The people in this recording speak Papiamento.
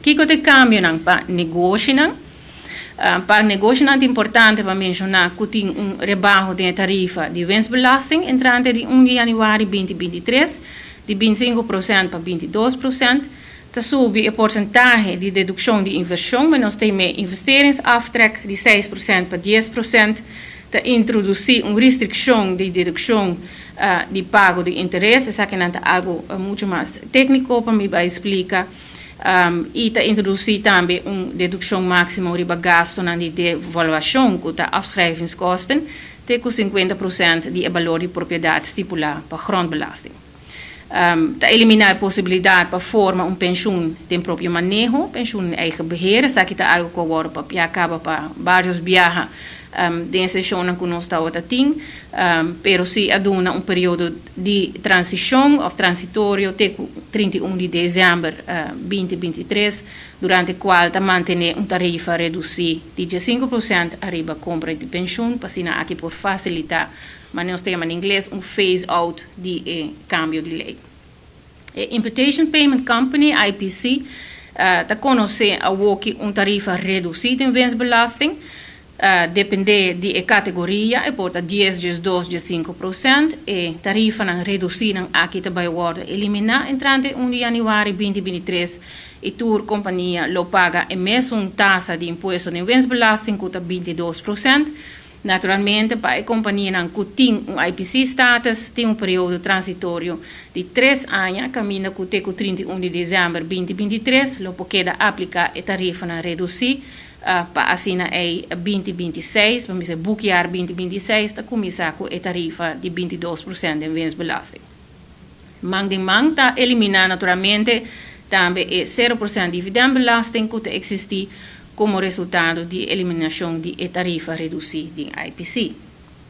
Kiko ta e kambionan pa negoshinan? Pa negoshinan ta importante pa menshoná ku tin un rebaho den e tarifa di winstbelasting entrante di 1 di yanüari 2023 di 25% pa 22%. Ta subi e porsentahe di dedukshon di invershon, men nos ta him'é investeringsaftrek, di 6% pa 10%. Ta introdusí un restrikshon di dedukshon di pago di interes, esakinan ta algu muchu mas tékniko pa mi bai splika, i ta introdusí tambe un dedukshon máksimo riba gastunan di devaluashon ku ta afschrijvingskosten te ku 50% di e balor di propiedat stipulá pa grondbelasting. Ta eliminá e posibilidat pa forma un penshun den propio maneho, penshun in eigen beheer. Esaki ta algu ku a wòrdu papiá kaba pa vários biaha den e seshonnan ku nos tabata tin, pero si a duna un periodo di transishon òf transitorio te ku 31 di desèmber 2023, durante kual ta mantené un tarifa redusí di 15% ariba kompra di penshun pa asina aki por fasilitá, manera nos ta yama na ingles, un phase out di e kambio di lei. E Imputation Payment Company, IPC, ta konosé awoki un tarifa redusí den winstbelasting. Dependé di e kategoria, e por ta 10, 12, 15%. E tarifanan redusínan aki ta bai wòrdu eliminá entrante 1 di yanüari 2023 i tur kompania lo paga e mesun tasa di impuesto den winstbelasting ku ta 22%. Naturalmente, pa e kompanianan ku tin un IPC-status tin un periodo transitorio di 3 aña kaminda ku te ku 31 di desèmber 2023 lo por keda apliká e tarifanan redusí pa asina ei 2026, pa bisa boekjaar 2026 ta kuminsá ku e tarifa di 22% den winstbelasting. Man den man ta eliminá naturalmente tambe e 0% dividendbelasting ku ta eksistí komo resultado di eliminashon di e tarifa redusí den IPC.